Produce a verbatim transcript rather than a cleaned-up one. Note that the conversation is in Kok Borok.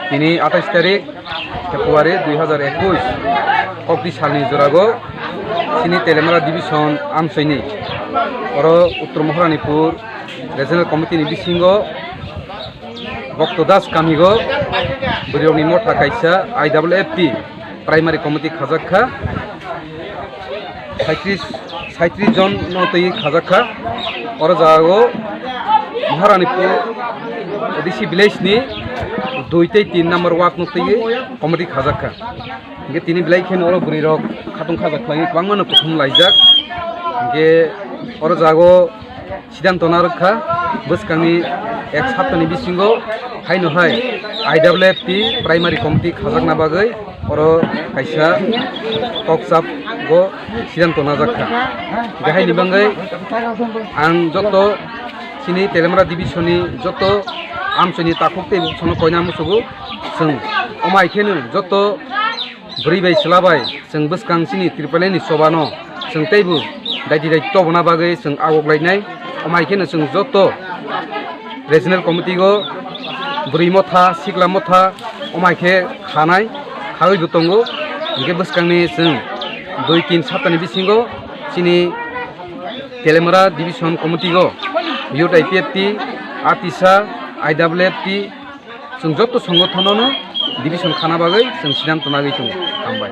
Tini atais tarik February dui hazar ekwis, kokti salni jorago chini Telemara Division amsoini oro Uttor Maharanipur Regional Committee ni bisingo Bhakta Das kamigo bwrwirokni motha kaisa I W F T Primary Committee khajak kha. Saitris, saitris jon no twi khajak kha. Oro jago Maharanipur A D C village ni dui tei tin number ward no twi committee khajak kha. Hingke tini belai kheno oro bwrwi rok khatung khajak khlai kwbangma no kuthum laijak. Hingke oro jago sidanto narwk kha bwskangni ek saptani bisingo haino hai I W F T Primary Committee khajakna bagwi oro kaisa kokchap go sidanto najak kha. Hingke haini bagwi ang joto chini Telemara Division ni joto amchini takhuk tei bukhusono koina musugo chwng. Omai kheno joto bwrwi bai chwla bai chwng bwskang chini Tripalani choba no chwng teibo daiti daiti tobona bagwi chwng agok lainai. Omai kheno chwng joto Regional Committee o bwrwi motha, sikla motha omai khe khanai, khagwi bo tongo. Hingke bwskangni chwng dui tin saptani bisingo chini Telemara Division Committee o Youth I P F T, Atisa, I W F T, chwng joto songothono no division khana bagwi chwng sidanto nagwi tongo. Hambai.